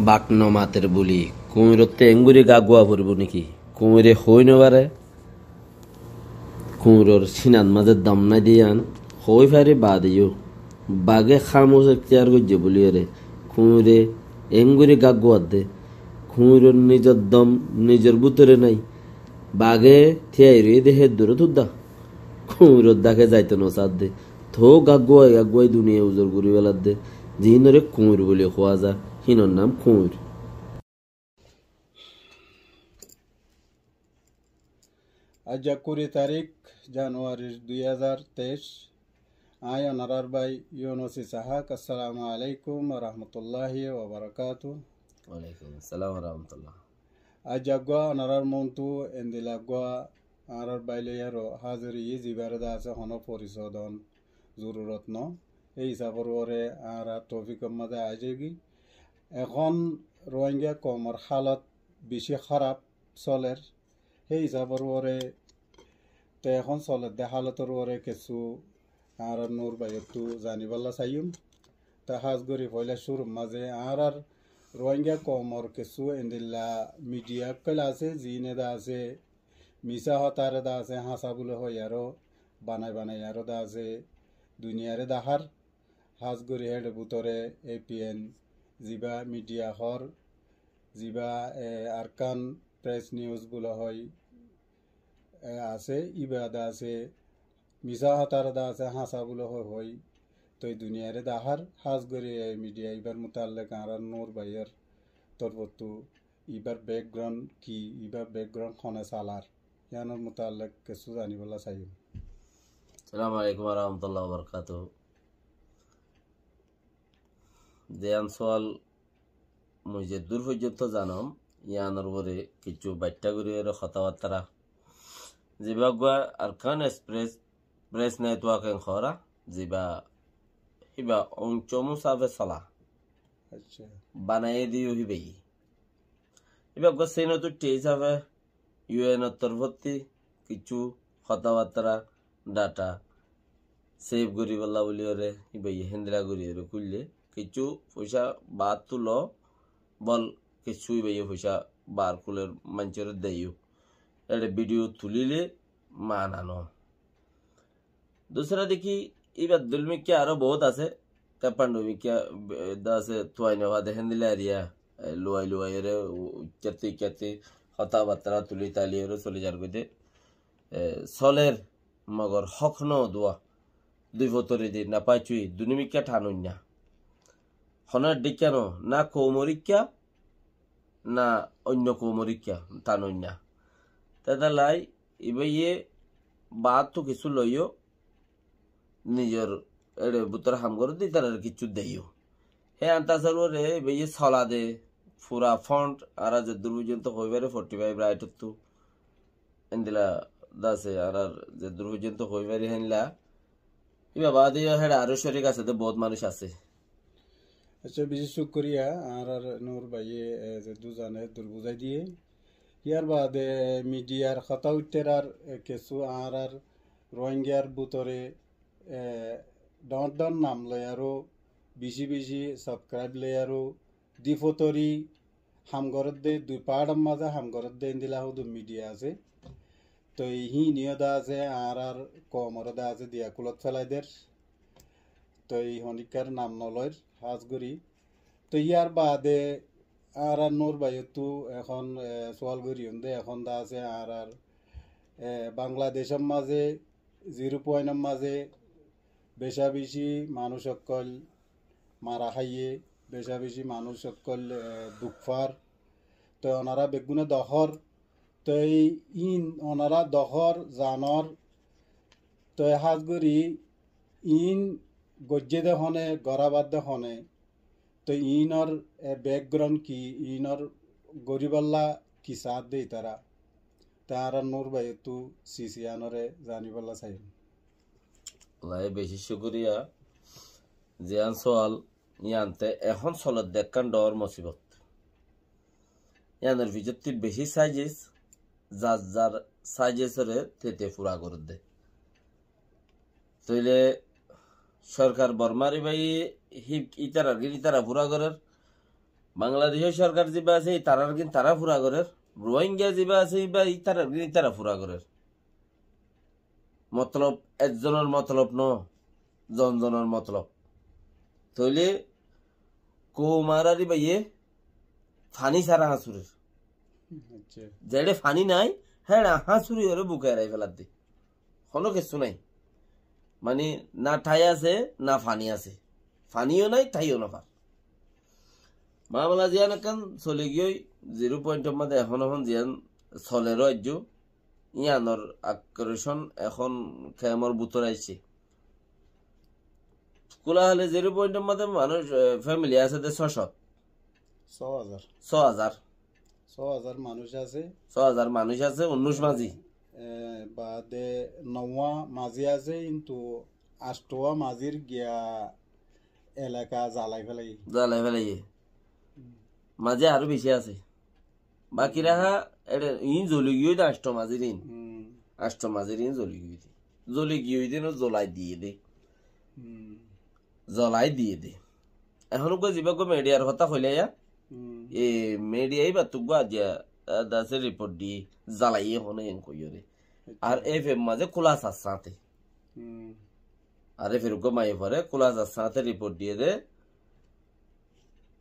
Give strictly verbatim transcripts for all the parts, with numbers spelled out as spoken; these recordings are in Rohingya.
Bak no mater buli, kuñirotte enguri gaggúa foribó niki? Kuñire hoói no fare, kuñiror sinat mazé dom nái de yián hoói fare baade yó. Bage hámos ektiyar goijjé buliyóre kuñire enguri gaggúa de. Kuñiror nizor dom nizor bútore nái. Bage tiyai roiyé de hé dure tudda. Kuñiror dake zaito no sadde. Toóu gaggúa gaggúai duniya uzor gori feladde. Ziínore kuñir buli hoó za, hínor nam kuñir. Aijja kuri tarík januarir dui házar teic. Aññí onorár bái Yunus Isahak, assalamu alaikum wa rahmatullahi wa barakatuhu. Walaikum assalam wa rahmatullah. Aijja eggúa onorár muntu endila eggúa añárár bái loiyaró házir óiyi, zibáre de asé honó forisodon zorurot no. Hé isafor uore añára tofik mazé aijjé goi. Ehón Rohingya koumor hálot beci háraf soler. Hé isafor uore, te ehón soledde hálotor uore kessú añárár Nur báiyottú zanibálla saiyum. Te hás gorí foóila cúrur mazé añárár Rohingya koumor kessú endila midiya ókkol asé, ziíne de asé misá hotáre de asé háñsa buli hoiyaró banai banai aró de asé duniyare dahár. Hás gorí héçe bútore A P N zibá midiya hoór, zibá, e, Arkán Press News buli hoói, e, asé, íba de asé misá hotáre de asé háñsa buli hoói hoói toi duniyare dahár. Hás gorí e midiya íbar mutallek añárár Nur báiyor torfottú íbar bekgráund ki, íbar bekgráund hone salar, yíanor mutallek kessú zanibálla saiyum. Assalamu alaikum wa rahmatullahi wa barakatuhu. Ziyán sual mui zeddúr foijjonto zanom, yíanor uore kessú baiththá gorí ere hotábattára. Zibá eggúa Arkán Express Press Network en hoóra, zibá híba oncómu sáfe sola. Accá. Banaiyé de yó híbayé. Íba eggúa seinot uiththé hísafe U N or torfótti kessú hotábattára, dhata sef goríbolla buliyóre íbayé héndila goríyóre kúille. Kessú foicá baár tulo bol, kessú íbayé foicá baár kuler maincóre de yó. Éçe bidhiyo tulíle maana no. Dusra deki, íbar dul mikká aró boóut asé. Te Pandu mikká, e, de asé, tuain eba de héndila eriya, e, luwai luwai ere, u-, ikkátti ikkátti hotábattára tuli tali ere soli zargói de. E, soler, mogor hók no dua. Dui fotori di, na paicui, duni mikká than oinna. Honó dhíkka no, na koumor ikká, na oinno koumor ikká, than oinna. Te dallai, íbayé baáttu kessú loiyó, nizor éçe bútore ham gorédde ítarare kessú de yó. Hé antásar uore íbayé sola de, fura fond, añára zeddúr foijjonto hoi fari, forty five right ottu. Endila de asé, añárar zeddúr foijjonto hoi fari héndila. Íba baade yó héçe aró córik asé de, boóut manúic asé. Accá, beci cúkuriya, añárar Nur báiye, e, zeddúr zane, eddúr buzái diyé. Yar baade midiyar hotá uiththé ar, e, kessú añárar Rohingyar bútore, e, dhoóñr dhoóñr nam loi aró, beci beci sabskraib loi aró, di fotori ham gorédde, dui paáçor mazé ham gorédde endila hoddúr midiya asé. Toi híin yó de asé, añárar koumoré de asé diya kúlot félai der. Toi honíkkar nam noloir, hás gorí. Toi yar baade añárar Nur báiyottú ehón, e, sual goríyum de, ehón de asé añárar, e, Bangladecór mazé, Zero Pointor mazé becá beci manúic ókkol mara háiye, becá beci manúic ókkol, e, duk far. Toi onará beggúne dohór, toi íin onará dohór, zanor, toi hás gorí íin goijjé de hone, gorá bad de hone, toi íinor, e, bekgráund ki, íinor goríbolla ki saádde ítara. Te añára Nur báiyottú sisi yíanoré zaníbolla saiyum. Wallai beci cúkuriya. Ziyán sual, yían te ehón soledde ekkán dhoóñr mosibot. Yíanor fiçótti beci sázis, zar zar sáziyoré te te fura gorédde. Tóile sorkar Bormar íbaye híb ítarar gín ítara fura gorér, Bangladecór sorkar zibá asé, ítarar gín tará fura gorér. Ruáingga zibá asé, íba ítarar gín ítara fura gorér. Motolob, ekzonor motolob no, zonzonor motolob. Tóile koum añárar íbaye faní sára háñsurer. Accá. Zeçé faní nái, héçe háñsuri óre buke erai féladde. Honó kessú nái. Mani, na thái asé, na faní asé. Faníyo nái, tháiyo no far. Mamela ziyán ekkán soli giyói, zero pointor mazé ehón ehón ziyán soler ó aijjó, yíanor aggression ehón kemor bútore aiccé. Kúla hale zero pointor mazé manúic, e, family asé de só cót. Só házar. Só házar. Só házar manúic asé. Só házar manúic asé, unnúic mazi. E, baade nouwa mazi asé, kintu añcthowa mazir giya elaka zalai félaiye. Zalai félaiye. Hmm. Mazi aró beci asé. Baki raha, eçe, iín zoli giyói de añctho mazir iín. Hmm. Añctho mazir iín zoli giyói de. Zoli giyói de no, zolai diyé de. Hmm. Zolai diyé de. Ehón uggúa zibá uggúa midiyar hotá hoilá ya, hmm, e midiya íbattú uggúa aijja, a, dase riport diyé, zalaiyé hone en hoiyóre. Accá. Ar efer mazé kúla sassáñte. Hmm. Ar efer uggúa maiyafua re kúla sassáñte riport diyé de.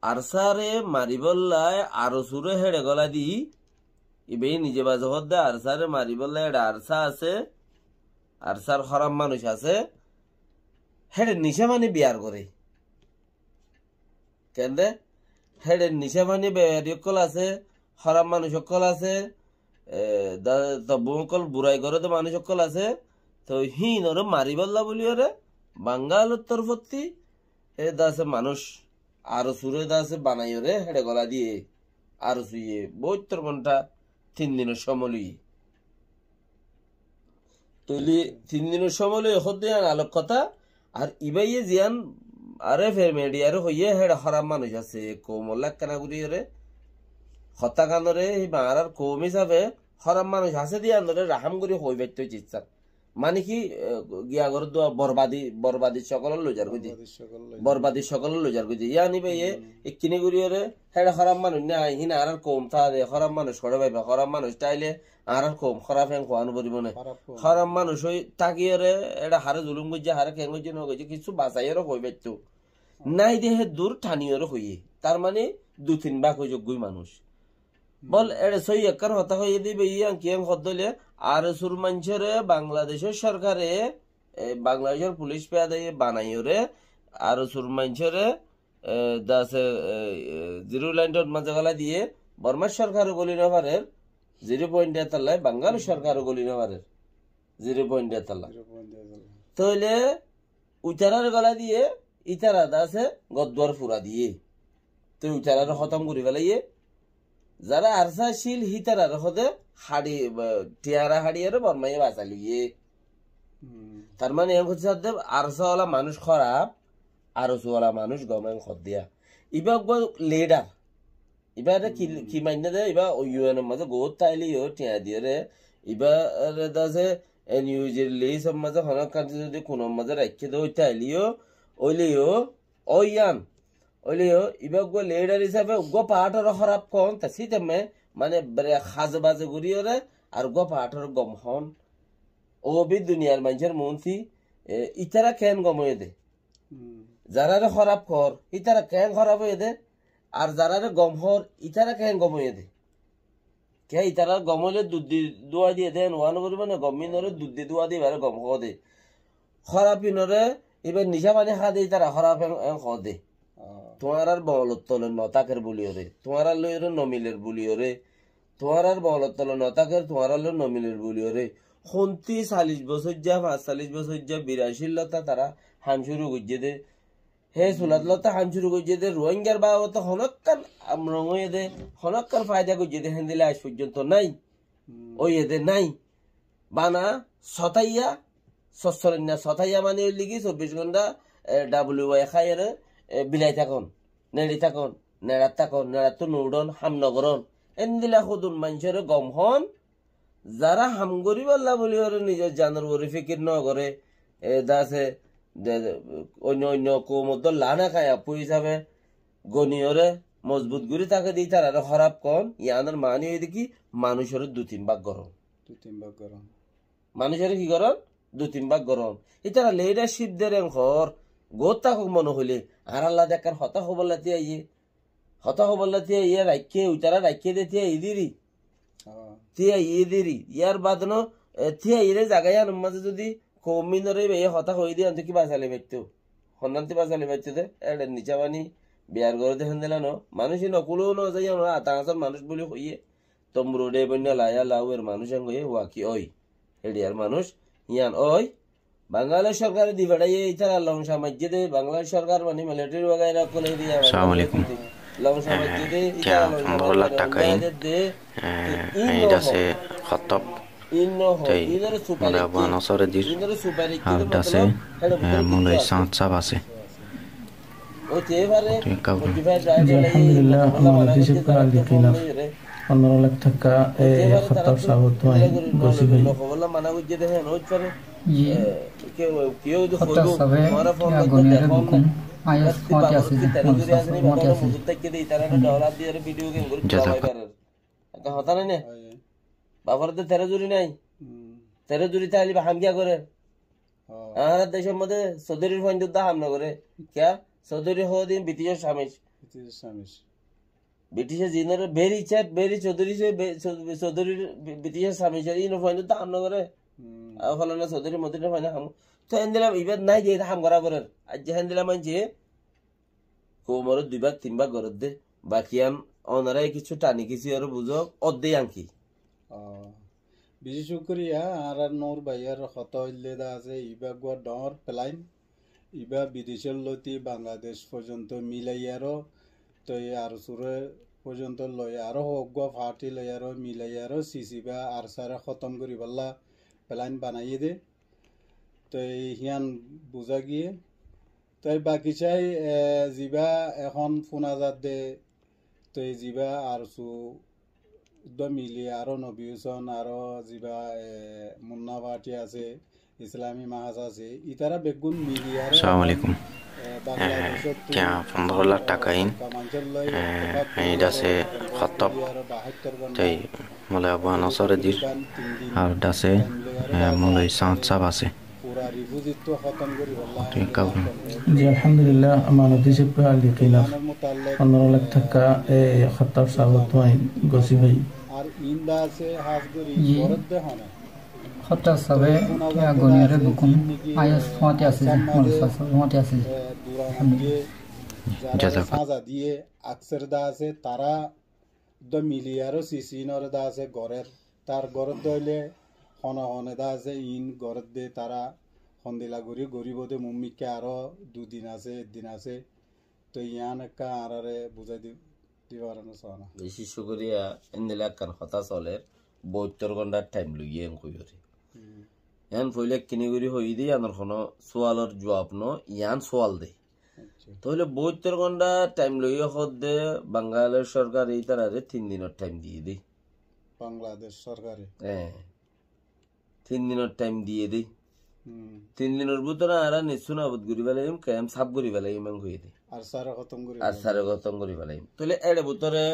Arsare maribólla ARSOre héçe gola di, íbaye nize baze hoódde Arsare maribólla héçe ARSA asé, Arsar hóraf manúic asé, héçe nicá faní biyar goré. Kende? Héçe nicá faní bebari ókkol asé, hóraf manúic ókkol asé, e, da-, tobbu ókkol burai goré de manúic ókkol asé, toi híinoré maribólla buliyóre Bangalor torfótti, e, dase manúic, ARSOre dase banaiyóre héçe gola diyé, ARSOye boóttor gonthá tin dinor cómoi loiyé. Tóile tin dinor cómoi loiyé hoódde yián alok hotá, ar ibáye ziyán arefer midiyare hoiyé héçe hóraf manúic asé, koumolla ekkána goríyore, hotáganoré híba añárar koum hísafe hóraf manúic asé de yiánoré rahám gorí hoi faittóu cissá. Mani ki, e, giya goré dua borbadi, borbadi sokol loizar goi de. Borbadi sokol loizar goi de. Yián ibáye, hmm, ekkiní goríyore, héçe hóraf manúic nái, hín añárar koum táde, hóraf manúic hoçé faiba, hóraf manúic táile añárar koum hóraf en hoá no foribó né. Hóraf koum. Hóraf manúic ói tákiyore, héçe haré zulum goijjé, haré keén goijjé, no goijjé, kissú basaiyore hoi faittóu. Hmm. Nái de hé dur thaniyore hoiyé. Tar mani dui tin bák ói zoggói manúic. Bol, hmm, eçe sóiyi ekkán hotá hoiyé de, íba yián kiyán hoódde óile, ARSOr maincóre Bangladecór sorkare, e, Bangladecór pulic fiyadaye banaiyóre, ARSOr maincóre, e, dase, e, e, zero lainor mazé gola diyé, Bormar sorkare goli no farer, zero point de tolla, Bangalor sorkare goli no farer, zero point de tolla. Zero point de tolla. Tóile uitarare gola diyé, ítara dase gór duar fura diyé. Toi uitarare hótom gorí felaiyé. Zará ARSA accíl, hítarare hóde haçi, ba, thiañra haçiyóre Bormaye basai loiyé. Hmm. Tar mane en hoitté sadde ARSA wala manúic hóraf, ARSO wala manúic gom en hoódde ya. Ibá uggúa lidar. Ibáre ki, hmm, ki mainné de, ibá U N or mazé goót táile yó, thiañ diyóre, ibáre de asé, N U G r list or mazé honó ekkán zodi kunor mazé raikké de ói táile yó, óile yó, óiyan, óile yó, ibá uggúa lidar hísafe uggúa part ore hóraf hoón, ta síteme, mane, bere haze baze goríyore, ar uggúa part ore gom hoón. Ó bi duniyar maincór muúnti, e, ítara keén gom óiye de. Hmm. Zaráre hóraf hoór, ítara keén hóraf óiye de, ar zaráre gom hoór, ítara keén gom óiye de. Kiyá itarar gom óile dud di dúwa diye de, en uán no foribó né, gom inore dud di dúwa di ibáre gom hoó de. Hóraf inore, ibá nicá faní há de, itara hóraf en, en hoó de. Ah. Tuáñrar boolor tole no táker buliyóre, tuáñrar lói ore no miler buliyóre, tuáñrar boolor tole no táker, tuáñrar lói no miler buliyóre. Honti salic bosóijja, fañs salic bosóijja, biracir lóta tará ham cúru goijjé dé. Hé sulat lóta ham cúru goijjé dé, Ruáingar babote honókkan amrong óiye dé, honókkan faida goijjé dé, héndilla aij foijjonto nái. Hmm. Óiye dé nái. Bana sotáiya, sossorainna sotáiya mani óilde ki, sobbic gonta, e, W Y háiyore, e, bilai tákon, neçi tákon, neçat tákon, neçattú no uçón, ham no gorón. Héndilla hodún maincóre gom hoón, zará ham goríballa buliyóre nizor janor uore fikir no goré, e, dase, de, de, oinno, oinno koumor dóilla no hái, apu hísabe goniyóre, mozbut gorí táke de ítararé hóraf hoón, yiánor maáni óilde ki, manúicoré dui tin bák gorón. Dui tin bák gorón. Manúicoré ki gorón? Dui tin bák gorón. Ítara leadership der en hoór, gót tákok mone hoilé, añárar lái ekkán hotá hoibólla tíaiyé. Hotá hoibólla tíaiyé raikké, uitará raikké de tíaiyé diri. Ó. Tíaiyé diri. Yar bade no, e, tíaiyére zaga yíanor mazé zodi koum ínoré íbaye hotá hoiyé de, ante ki basailai faitto? Honnánti basailai faitto de? Éçe nicá bani biyar goré de héndilla no. Manúic ín okul ó no zai, yían ata asól manúic buli hoiyé. Tombur uçé boinna laiya lauer manúic en hoiyé, waki ói. Héçiyar manúic, yían ói. Bangladec sorkare di feçáiye, ítara longca maijjé de, Bangladec sorkar mani military wagaira ókkole di. Assalamu alaikum. Longca maijjé de, eh, ítara kya longca pondro lakh taka in, eh, in id no ase hoto? In no ho, tei inore super mole abu anosore dir, inore super ar dase, eh, mole issan sab ase. Oi, te fare, forty five ji, alhamdulillah, amar dece kal di kilaf. Pondro lakh taka, e, Hottab sáb ottu ain gosi fai. Ji. Hottab sábe, ya goniyare bukun, ayas fuati asé ji, mausa fuati asé ji. Jazakallah. Ekkan hotá nai ne? Bafor de tero zuri nai. Tero zuri táile ba ham kiya gorer? Añárar decor modde Sodorir fuain de ham no gore. Kiya? Sodori hodin Briticor samic. Briticor samic. Britice zinore beri chat, beri Sodori se, be-, Sod-, Sodori Britice sami chat, ino fuain to ham no gore. Hmm. A falana Sodori modori fuain ham. To endilla ibat nai je ham gora gorer. Aijja endilla maince koumore dui bak tin bak gorer de. Bakiyan onara kichu tani kichu aro buzok, odde yanki. Ah. Beci cukuriya, añárar Nur báiyar hotá óilde de asé, ibá uggwá dhoóñr plan, ibá bidecór lóti Bangladec foijjonto milaiyaró, toi ARSA re foijjonto loi, aró uggwá party loiyaró, milaiyaró, sisi ba ARSA re hótom goríbolla plan banaiyé dé. Toi híyan buzá giyé. Toi baki cai, e, zibá ehón fúna zadde, toi zibá ARSA uddúa mili aró Nobi Húson, aró zibá, e, Munna Party asé, Islami Mahaz asé, itará beggún mili aró Assalamu alaikum. E, Bangladecóttu, e, kya pondro lakh taka in, e, id asé hottóp, toi Moloi Abu Anosore dir, ar dase, e, Moloi Sañd sáb asé. Ji, alhamdulillah, amanot hísabe aldi kilaf. Pondro lakh taka, e, Hottab sáb ottu ain gosi fai. Ji. Hottab sábe, e, goniyare bukun, ayas fuati asé ji, Moloi sáb fuati asé ji. Alhamdulillah. Jazakallah. Uddúa mili aró sisi inore de asé gorér. Tar gorér de óile hone hone de asé in gorér de tará hondilla gorí goríbo de mummikká aró dui din asé, ek din asé. Toi yián ekká añáráre buzái di, di faron sóna. Beci cukuriya, endilla ekkán hotá soler, bohottor gonthar thaim loiye en hoiyóre. Hmm. Yián foila kini gorí hoiyé de, yiánor hono sualor juab no, yián sual de. Accá. Tóile bohottor gonthar thaim loiye hoódde Bangladec sorkare ítarare tin dinor thaim diyé dé. Bangladec sorkare? Hé. Tin dinor thaim diyé dé. Hmm. Tin dinor bútore añára nessú nabud gorí felaiyum, kemp sáf gorí felaiyum, en hoiyé dé. ARSA re hótom gorí felaiyum. ARSA re hótom gorí felaiyum. Tóile ére bútore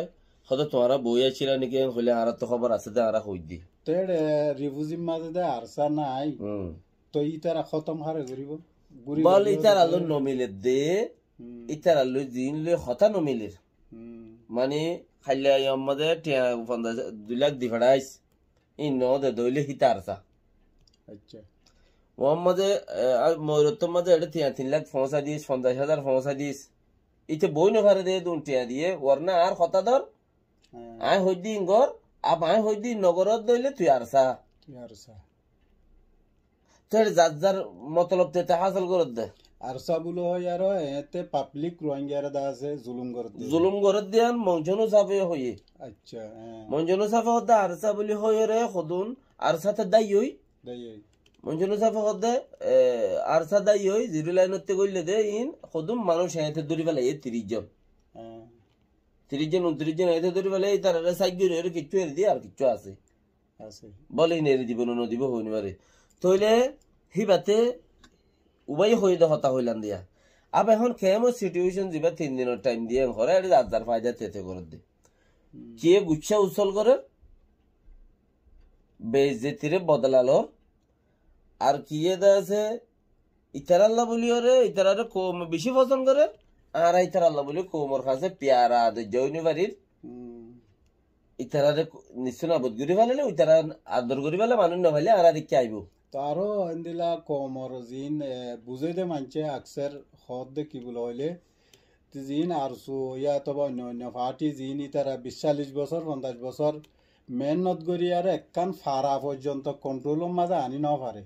hoto tuáñra boi accíla niki, en hoilé añárattú hóbor asé dé, añára hoóir dé. Te ére refugee r mazé de ARSA nái. Hmm. Toi ítara hótom háre goríbo? Bol ítara loi nomiler de, hmm, ítara loi ziín loi hotá nomiler. Hmm. Mani, háilla yó mazé thiañ fonzaic, dui lak di feçáis. Ín no de dóile híta ARSA. Accá. Uwar mazé, e, a, Moirottór mazé eçé thiañ tin lak foóñsai dis, fonzaic házar foóñsai dis. Íte boi no fare de dun thiañ diye, uwar na ar hotá dór, Hé. Añí hoiddí ín gor, ab añí hoiddí ín no goror dóile tui ARSA. Tui ARSA. Tóile zar zar motolob te te hásil goródde. ARSA buli hoi aró, eéñtte public Rohingyare de asé zulum goródde. Zulum goródde yián Monjonu sáfe hoiyé. Accá, hé. Monjonu sáfe hoódde ARSA buli hoiyóre hodún ARSA te dáiyoi. Dáiyoi. Monjonu sáfe hoódde, e, ARSA dáiyoi, zero line otte goille de ín hodún manúic eéñtte dóri felaiyé tiríc zon. Hé. Tiríc zon, untiríc zon eéñtte dóri felaiyé, ítarare sáid gorí gorí kiccú eri diyé, ar kiccú asé. Asé. Bóle ín eri dibo no, no dibo hoi no fare. Tóile híbate ubái hoiyé de hotá hoilam diya. Ab ehón kemor situeson ziba tin dinor thaim diye, hore eri zar zar faida tete gorer de. Hmm. Kiye guccá usol gorer, beizzotir bodola lor, ar kiye de asé, itaralla buli ore, itarare koume beci fosón gorer, añára itaralla buli koumor hañsé piyara de joi no farir. Hmm. Itarare ku-, nissu nabud gori felaile, itara ador gori fela manúc no faile, añára dikká aibo. To aró endilla koumor zin, e, buzai de maincé akser hoódde ki buli hoile, te zin arsu ya otoba oinno oinno parti zin itara bic callic bosór, fonzaic bosór mehénnot gori ar ekkán fara foijjonto kontrolor maze ani no fare.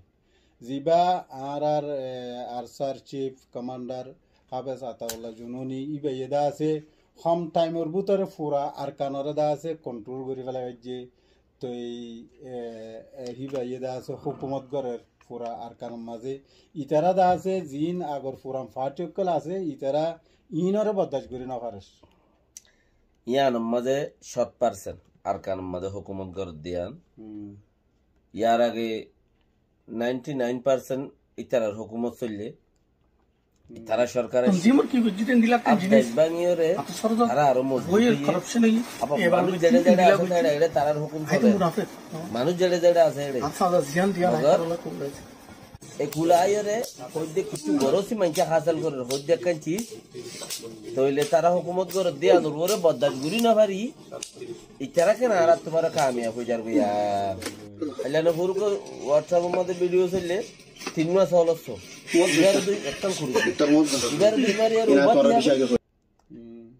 Ziba añárar, e, arsar cif komandar Hafez Ataullah Jununi, ibaye de asé, hom thaimor bútore fura Arkanore de asé kontrol gori felai faijje. Toi, e, e, hibaye de asé, hókumot gorer fura Arkanor maze. Itara de asé, zin agor furan parti okkol asé, itara inore boddac gori no farer. Iyanor maze cót parsent Arkanor maze hókumot gorer de iyan. Hmm. Yar age ninety nine percent itarar hókumot soille. Itara sorkare Tanzimor ki gojjé de endilla ab tanzim dec báñgiyore ato sordo tara aró mozbut boyer oiye. Corruption oiye. Ab ebar manúc bojjé zere zere endilla asé gojjé. Ere ere tarar hókum ai to soler. Munafik. Manúc zere zere asé ere. Ato sada ziyan diya Mogor nai, e kula aiyore hoidde kissú gorosi maincé hasel gorer, hoidde ekkán ciz. Toile tara hókumot gorer de iyanor uore boddac gori no fari. Itara ken añára tuáñra kamiyab ói zargoi ya. Ailane furuk WhatsApp or maze video soille, tin mas holosso. Ibar dui ekkán kurusi. Ibar dui mari ar uba tiya. Hmm.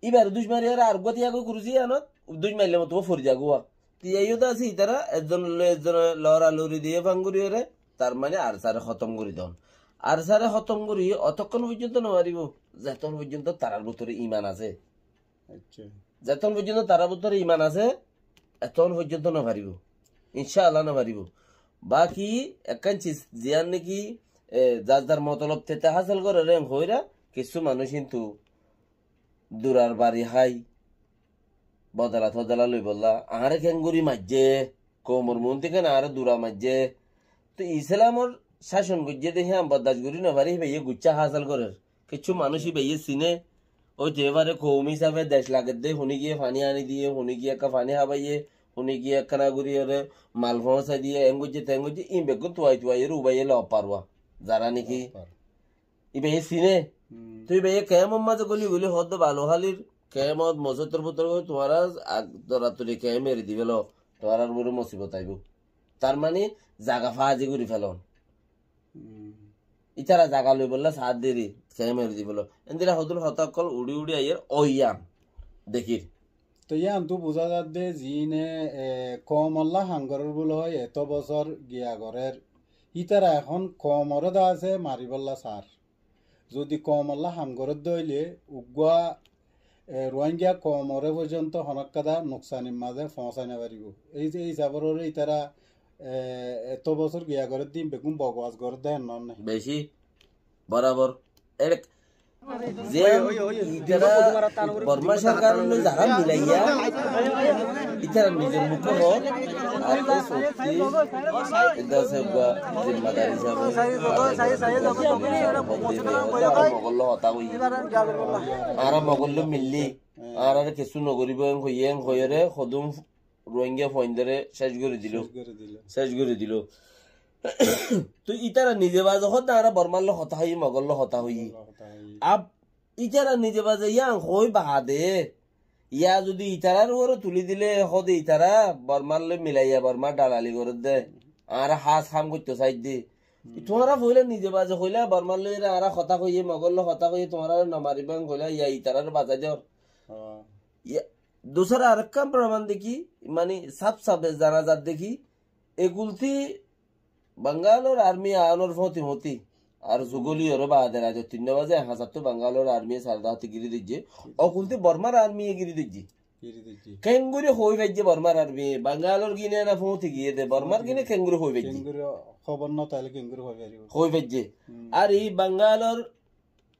Ibar dui mari ar uba tiya goi kurusi anot, dui marile moto fori zago. Tiya yo da asé itara, ekzon loi ekzon lora lori diye fanguri ore, tar mane arsare hotom gori don. Arsare hotom gori otokkon foijjonto no faribo, zetokon foijjonto tarar bútore iman asé. Accá. Zetokon foijjonto tarar bútore iman asé, etokon foijjonto no faribo. Incállah no faribo. Baki ekkán ciz ziyan niki, e, zar zar motolob tete hasel gorer en hoira, kissú manúc kintu durar bari hái, bodola todola loibolla, añáre kengori maijje, koumor muúntu ken añáre dura maijje. To Islamor cácon goijje de híyan boddac gori no fari, híbaye guccá hasel gorer. Kissú manúc ibáye sine, ói te fare koum hísafe dec lagedde, hone giye faní aní diye, hone giye ekka faní hábaiye, hone giye ekkana gori ore mal foóñsai diye, en goijje, ten goijje, in beggún tuwai tuwai ore ubaiye lof farwa. Zara niki ibáye sine. Hmm. Toi ibáye kemor maze goli goli hoódde balo hálir, kemot mosóttor bútore goi tuáñra ag doratori kem eri di felo, tuáñrar uore mosibot aibo. Tar mane zaga fazi gori felon. Hmm. Itara zaga loibolla saát deri, kemp eri dibolla. Endilla hodún hotá okkol uçí uçí aiyer, óiyan dekír. Toi yiántu buzá zadde zine, e, koumolla ham gorér buli hoi, eto bosór giya gorér. Ítara ehón koumoré de asé maribolla saár. Zodi koumolla ham gorédde óile, uggúa e, Ruáingga koumoré foijjonto honókka da nuksanir mazé foóñsai nofaribó. Ei ze, ei hísaboré ítara, e, eto bosór giya gorédde, beggún bokwas gorédde héen noó né? Beci. Borabor. Ere, ze ítara Borma sorkar loi zará milaiya, ítara nizor muké hoó, ar e sótti, ítara se uggúa zimmadar hísabe, añára Mogollo hotá hoiyí. Añára Mogollo milli, añárare kessú nogoríbo, en hoiyé, en hoiyóre, hodún Ruáingga fuaindóre céc gorí dilo. Céc gorí dilo. Céc gorí dilo. Toi ítara nize baze hoódde añára Bormar loi hotá hoiyí, Mogor loi hotá hoiyí. Mogor loi hotá hoiyí. Ab ítara nize baze yián hoói baade, yá zodi ítarar uore tulí dile, hoóde ítara Bormar loi milaiya, Bormar dalali gorédde, añára hás ham goitto saidde. Hmm. Tuáñra foila nize baze hoila, Bormar loi añára hotá hoiyé, Mogor loi hotá hoiyé, tuáñrare nomaribá hoila, yá ítarare bazai dor. Há. Yá, dusara arekkán proman dekí, mani saf safe zana zar dekí, ekulti Bangalor armi aánor fóti fóti, ar zugoli oro baade raito tinno baze hañsattú Bangalor armiye sarda hati giri dejje, okulti Bormar armiye giri dejje. Giri dejje. Kengori hoi faijje Bormar armiye, Bangalor gine na fóti giyé de, Bormar gine kengori hoi faijje. Kengori hobor no taile kengori hoi faribo. Hoi faijje. Hmm. Ar ei Bangalor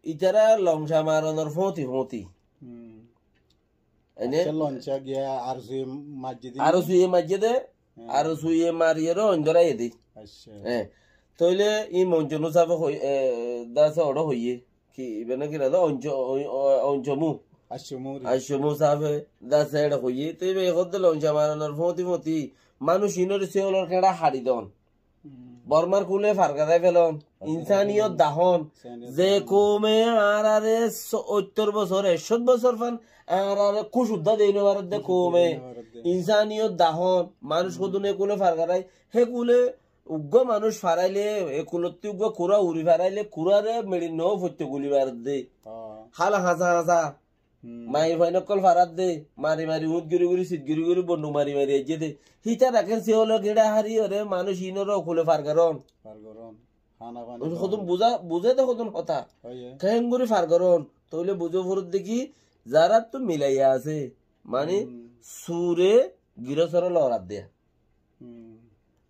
ítara longca maronor fóti fóti. Hmm. Ene? Accá, lonca giya ar suye majje de. Ar suye majje de, hmm, ar suye mariyore oindor aiye de. Accá. Eh. Tóile ín Monjonu sáfe hoi-, e, dase oçé hoiyé. Ki, ibá náki raza Onjo-, o-, o-, Onjomu. Aiccomu re. Aiccomu sáfe dase eçé hoiyé. Tói ibá e hoódde lonca maranor fóti fóti manúic inóre siyólor keñça haçi don. Hmm. Bormar kule fargarai felon. Fargarai felon. Insaniyot dahón. Insaniyot dahón. Ze koume añárare so-, óttor bosór, ekcót bosór fan, añárare kúcuddá dei no faredde koume. Kúcuddá dei no faredde. Insaniyot dahón. Manúic hodún e kule fargarai. Hé kule uggúa manúic faraile, e kulottí uggúa kurá uri faraile, kuráre meçi no foitto guli faredde. Ah. Hála hañsa hañsa. Hmm. Maiyafua ókkol faradde, mari mari uñth guri guri, sit guri guri, bonduk mari mari aijjé de. Hítara keén siyólor keñça haçiyóre manúic inóre kule far goron. Far goron. Hána fani hodún far goron. Buza, buzé de hodún hotá. Óiye. Keéngori far goron. Tóile buzó foredde ki, zaráttu milaiya asé. Mani, hmm, sure girosóre loradde. Hmm.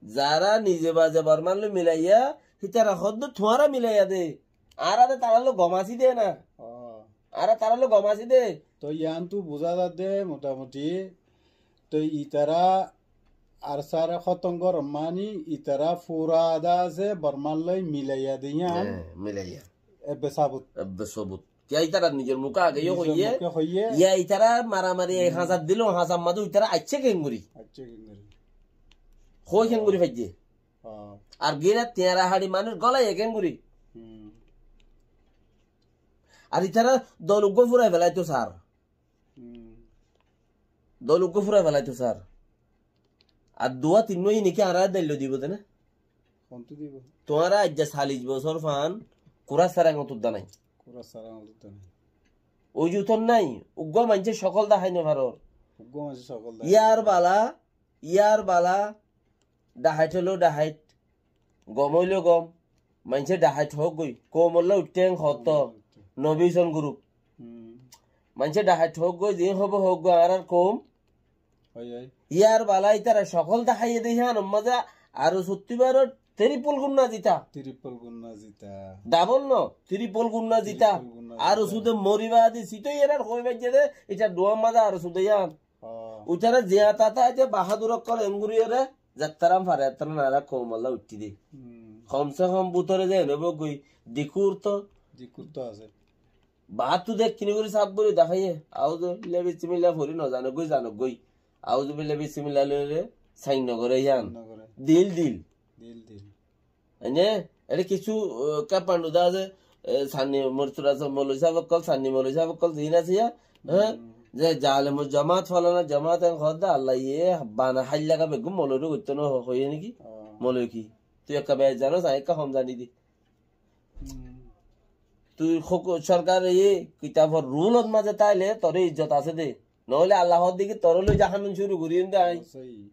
Zará nize baze Bormar loi milaiya, hítara hoódde tuáñra milaiya de. Añára de tarár loi gom así de na. Oh. Añára tarár loi gom así de. Toi yiántu buzá zadde motamuti. Toi itará ar sáre hótom gorom mani itará fura de asé Bormar loi milaiya de yián. Hé, milaiya. Ebbe sabut. Ebbe sabut. Kiyá itarar nizor muke age yó hoiyé. Nizor muke hoiyé. Yá itarar maramari, hmm, hañsat dilo, hañsat mazé itara aiccé keéngori. Aiccé keéngori. Hoi keéngori faijjé. Oh. Ar gírat tiañra haçi manúic golaiyé keéngori. Hmm. Ar itara dol uggúa furai felaito sar. Hmm. Dol uggúa furai felaito sar. Ar duwa tinnúa iniki añára daillo dibo de na? Hontú dibo? Tuáñra aijja salic bosór fan, kurá sára engot udda nai. Kurá sára engot udda nai. Uzu tor nai, uggúa maincé cokol dahái no faror. Uggúa maincé cokol dahái no faror. Yar bala, yar bala, dahait óilo dahait, gom óilo gom, maincé dahait hoók goi, koumolla uiththé en hoótto, koumolla uiththé. Nobi Husson group. Hmm. Maincé dahait hoók goi, ziín hobo hoók goi, añárar koum, Ói, ói. Yar bala ítara cokol daháiye de híyanor mazé aró sótti baró tripol gunna zita. Tripol gunna zita. Dabol no, tripol gunna zita. Tripol gunna zita. Aró sude mori baade sito iyarar hoi baijje de, ita duwar mazé aró sude yián. Oh. Uitara ziya tata aite bahadur okkol enguriyore, zattaram fare, zattaram nara koumolla uiththi de. Hmm. Kom se kom butore ze ene bogoi, dikur to. Dikur to asé. Baáttu de kini gorí saf gorí daháiye. Auzubillah, bisimillah fori no zano goi, zano goi. Auzubillah, bisimillah loire sain no gore yián. Sain no gore. Dil, dil. Dil, dil. Ene, ere kissú, uh, kapandu da asé, eh, sanni mortura asé, moloi saf okkol, sanni moloi saf okkol, zin asé ya, eh, hmm, ze zalem jamaat falana jamaat en hoódde Allah ye bana háilla ka beggún moloi ru goitto no ho-, hoiye niki? Oh. Moloi ki? Tui ekka beci zanos, añí ekka hom zani de. Hmm. Tui huk-, sorkar e kitafor rulot mazé táile tore izzot asé de. Noóile Allah hoódde ki tore loi jahannam cúru gorí de añí. Sóiyi.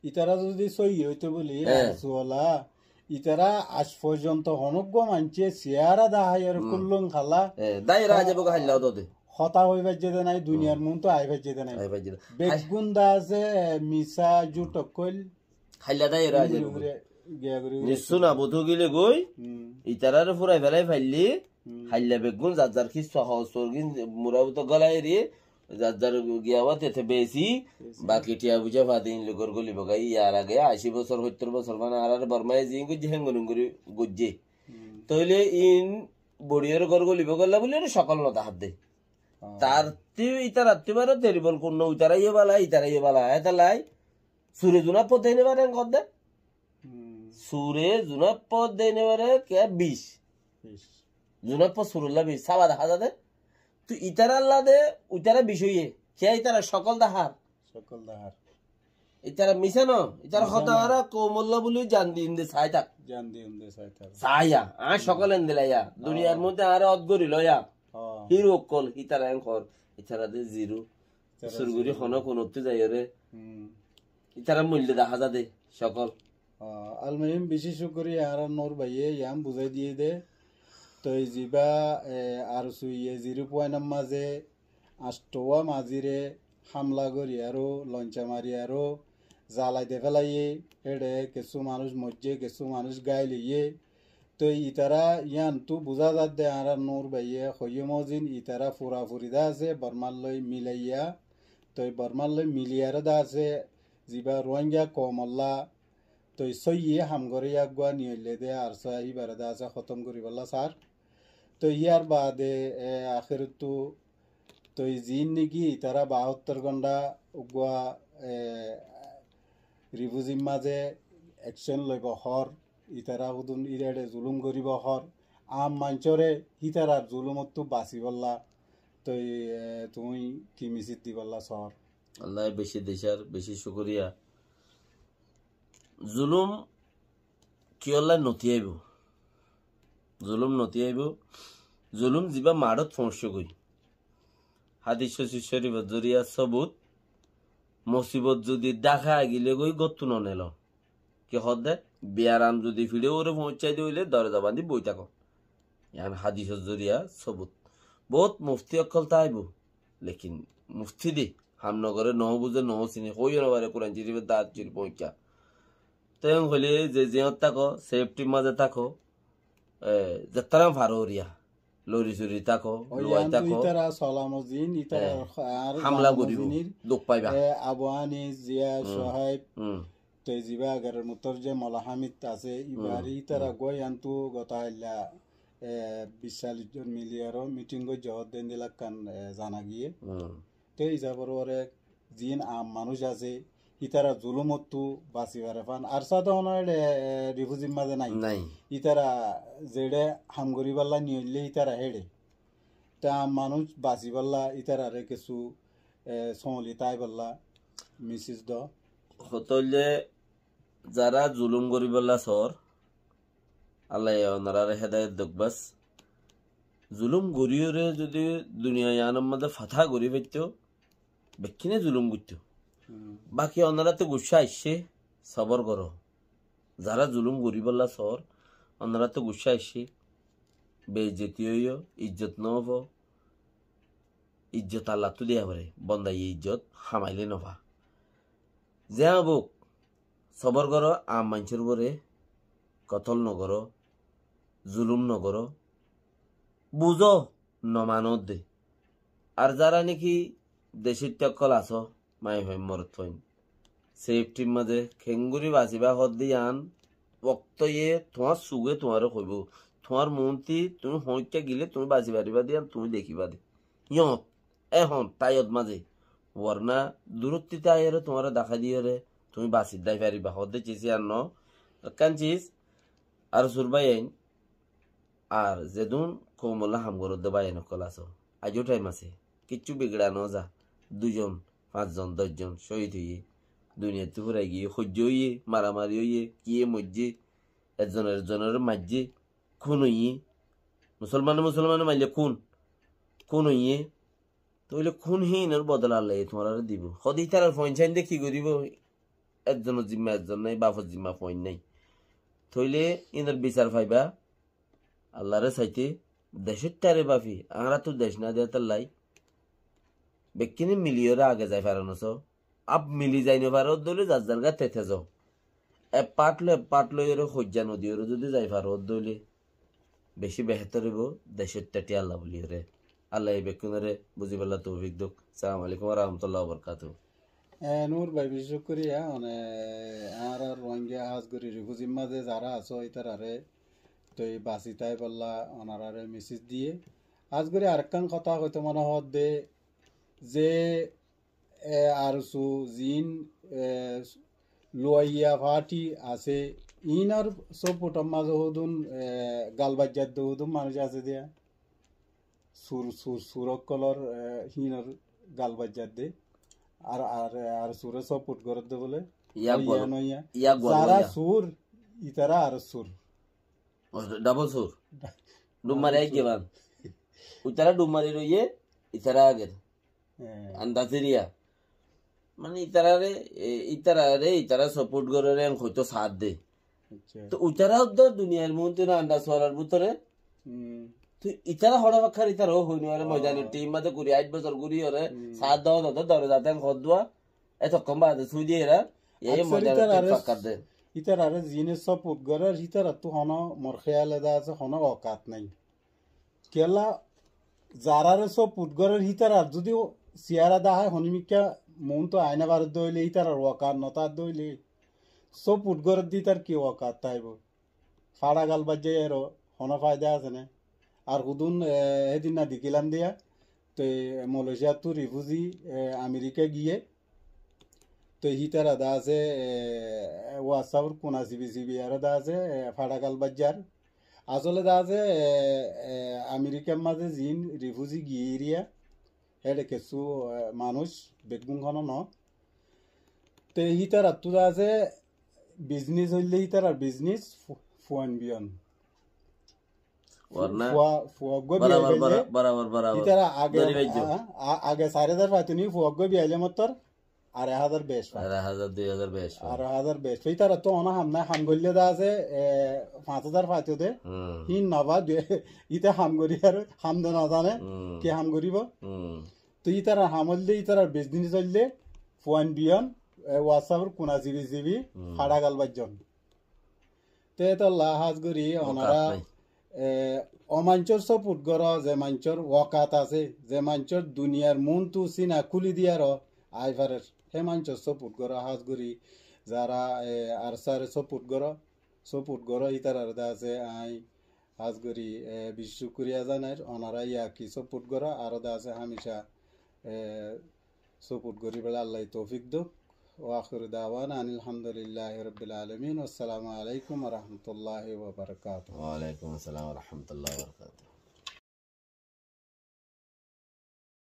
Itara zodi sóiyi óito buli, hé, ARSU ola, itara aij forzonto honóggua maincé siyara daháiyore, hmm, kullum hala. Hé, daira aijjé boga háilla ódode. Hotá hoi faijjé de nái, duniyar, hmm, muúntu ai faijjé de nái. Ai faijjé de. Beggún da asé, e, misá, jút okkol. Háilla daira aijjé boga. Gure, gure, gure, gure. Nissú nabut ói gile goi, hmm, itarare furai felai faille, hmm, háilla beggún zar zar kissú hoos sorgin mura buto golai eri, zar zar giya wate te besi, besi. Baki tiya buja fadi in lugor goli bogai, yar age aci bosor, hóttor bosor mane arar Bormaye zin gojje, hengori hengori gojje. Hmm. Toile in boriyore gor goli bogolla buli ere cokol no dahadde. Oh. Tar ti, itarar ti baro teribol kunno, itara iye bala, itara iye bala, etalai. Sure zuna pote ne bare en kodde. Hmm. Sure zuna pote ne bare ke bic. Bic. Zuna pot surulla bic. Saba dahá zade. Tu itaralla de, uitara bic oiye. Ke itara cokol dahar. Cokol dahar. Itara misá no. Itara misá hotá no. Ara koumolla buli jan di inde sai tak. Jan di inde sai tak. Saiya. Añí, hmm, cokol endilaiya. Oh. Duniyar modde ara ot gori loiya. Oh. Hiru okkol, itara en kor. Itara de ziru. Itara sur gori ziru. Hono kunottú zaiyore. Hmm. Itara moille dahá zade, cokol. Ah, almuhim, beci cúkuriya añára Nur báiye yián buzái diyé dé. Toi ziba, e, ARSU ye zero point or mazé añcthowa mazire hámla gorí aró lonca mari aró zalai de félaiye, éçe kessú manúic moijjé, kessú manúic gáil óiye. Toi itara yiántu buzá zadde añára Nur báiye hoiyé mozin itara furafuri de asé Bormar loi milaiya. Toi Bormar loi miliyaré de asé ziba Ruáinga koumolla Toi sóiyi ham goré eggúa niyoillé dé ARSA íbaré dé asé hótom goríbolla sár. Toi yíar baade, e, ahérottú toi ziín niki itará baáttor gónda uggúa, e, rifúzir mazé ekcon loibou hoór, itará húdun íre zulúm goríbou hoór, aam maincóre hítarar zulúmottú basibólla toi, e, tuñí ki misij dibólla soór? Alláye beci decár, beci cúkuriya. Zulúm kiyólla notí aibóu? Zulúm notí aibóu. Zulúm zibá maçót foóñiccé goi. Hádis córif, córifor zoriya sóbut, musibot zudi dháka aigilé goi góttu noneló. Ki hoódde? Biyaram zudi fiçé uore foóñiccái dé óile doroza bañdí boi táko. Yián hádisor zoriya sóbut. Boóut muftí ókkol táibou. Lekin muftí dé ham nogoré, noó buzé, noó siné, hoóiyo nofaré Kuran córifor daát córi foóñikka. Te hoilé ze zeñót táko, sefthir mazé táko, e, zettára faró oriya, lori sori táko, luwai táko. Ítara solamot ziín, ítara e, ar hamla goríbou, zinir, duk faiba. E, Abu Anis, Ziya, hmm, Sohaib, hmm, te zibá agar mutor ze Mola Hamid asé, hmm, ibáre ítara hmm, goi antu gota ailla, e, bic callic zon mili aró miting goijjé hoódde endilla ekkán, e, zana giyé. Hmm. Te hísabor uore ziín aam manúic asé, hítara zulúmottú basi fare fán. ARSA to honó eçé, e, rifúzir mazé nái. Nái. Ítara zeçé ham goríbolla niyoillé ítara héçe. Te aam manúic basibólla ítararé kessú, e, sóoli táibolla misij do. Hotá óilde zará zulúm goríbolla soór, Allaye onoráre hédayot douk bas. Zulúm goríyoré zudi duniya yiánor mazé fatá gorí faittó, bekkúne zulúm goittó. Hmm. Baki onoráttu guccá aiccé, sobor goró. Zará zulúm goríbolla soór, onoráttu guccá aiccé, beizzoti óiyo, ijjot nofó, ijjot Allattú diya foré, bondaye ijjot hamailé nofá. Zeñá bouk, sobor goró, aam maincór uore kotól nogoró, zulúm nogoró, buzó, nomanódde. Ar zará niki decóitta ókkol asó, maiyafuain morotfuain, sefthir mazé keéngorí basibá hoódde yián, októye tuáñr suge tuáñre hoibóu, tuáñr muúnti tuñí hoóñikka gilé tuñí basi faribá dé yián tuñí dekíba dé. Yót, ehón, táiyot mazé. Worna durótti táiyoré tuáñre dahái diyoré tuñí basi dái faribá hoódde cis yián noó. Ekkán cis, ar sur báiyain, ar zedún koumolla ham goródde báiyain ókkol asó, aijjó thaim asé, kiccú bigira noza, dui zon, fañs zon, doc zon cóhid óiye, duniyattú furai giyé, hoijja óiye, maramari óiye, kiyé moijjé, ezzone ezzonoré maijjé, kún óiye, musolmane musolmane maille kún, kún óiye, tóile kún híinor bodola Allaye tuáñráre dibou. Hode ítarar fuain sáinde ki goríbou? Ezzonor zimma ezzon nái, bafor zimma fuain nái. Tóile híinor bisar faiba Allaré saité, decóittare bafi, añáráttu dec nái de hétolla. Bekkúne miliyoré age zai faro nosó. Ab mili zai nofaró dóile zar zargá tete zo. Ek part loi, ek part loiyoré hoijja nodiyoré zudi zai faro dóile beci behétor óibo, decóitta thíyalla buliyóre. Allaye bekkúnoré buzibálla toufik douk. Assalamu alaikum wa rahmatullahi wa barakatuhu. E, Nur bái, beci cúkuriya, mane, añára Rohingya hás gorí rifúzir mazé zará asó, ítararé toi basi táibolla onoráre misij diyé. Hás gorí arekkán hotá hoitó mone hoódde, ze, e, ARSO ziín, e, luwaiya fathi asé, iínor sóputhor mazé húdun, e, gal baijjadde húdun manúic asé diya. Sur, sur, sur ókkolor, e, híinor gal baijjadde. Ar, ar, ar sure sóput gorédde bóle. Yá, zará sur, ítara ar sur. O, double sur. Dub mari aigge ban. Uitara dub mari roiye, itara ager. Andaz eriya. Mane itarare, e, itarare, itara support gorer en hoito saat de. Accá. To uitara uddo duniyar muntino andaz solar butore. Hmm. To itara hora fakkar itara o hoino are moidane team made guri ait bosor guri ore saat do do do dore zaten hodwa. Eto komba de sudi era. Ye moidane team fakkar de. Itarare zine support gorer, itara tu hono mor kheyale da ase hono okat nai. Kiyólla zarare support gorer hítarar zudi siyara dahái honimikká muúntu aina faredde óile hítarar wakar no tadde óile, Sóput goródde ítar ki wokat táibo? Fáça gal baijjá iyóre honó faida asé né? Ar hudún, e, hédinna dekílam diya, toi Malaysiattú rifuzi, e, Amerika giyé, toi hítara de asé, e, WhatsAppor kuna sibi sibi aró de asé, e, fáça gal baijjár. Asóle de asé, e, e, Amerikar mazé ziín rifuzi giyé eriya, héçe kessú, e, manúic beggún honó no. Te hítarattú de asé biznis óile hítarar biznis fu-, fuain biyan. Warna. Fua, fua uggúa biya barabor, óile bara-, barabor, barabor. Hítara age, dóri baijjó. A, a, age sair házar faito ni, fua uggúa biya óile mottor arai házar bec fa. Arai házar, dui házar bec fa. Arai házar bec fa. Hítarattú honó ham nai, ham goille de asé, e, fañs házar faito de. Hmm. Hín no fa, dui, íte ham gorí ar ham de no zane, hmm, ki ham goríbo? Hmm. Te ítarar ham óilde, ítarar biznis óilde, fuain biyan, e, WhatsAppor kuna sibi sibi, hmm, fáça gal baijjon. Te étolla hás gorí, wokat onora, nai, e, ó maincór sóput goró, ze maincór wokat asé, ze maincór duniyar muúntu sína kúli diyaró ai farer. Hé maincór sóput goró hás gorí, zara, e, ARSA re sóput goró, sóput goró, ítarare de asé añí hás gorí, e, bicí cúkuriya zanair, onora yá ki sóput goró, aró de asé hámica, e, sóput gorí bela Allaye toufik douk. Wa akhiru dawana anil hamdulillahi rabbil alamin. Wassalamu alaikum wa rahmatullahi wa barakatuhu. Wa alaikum assalam wa rahmatullahi wa barakatuhu.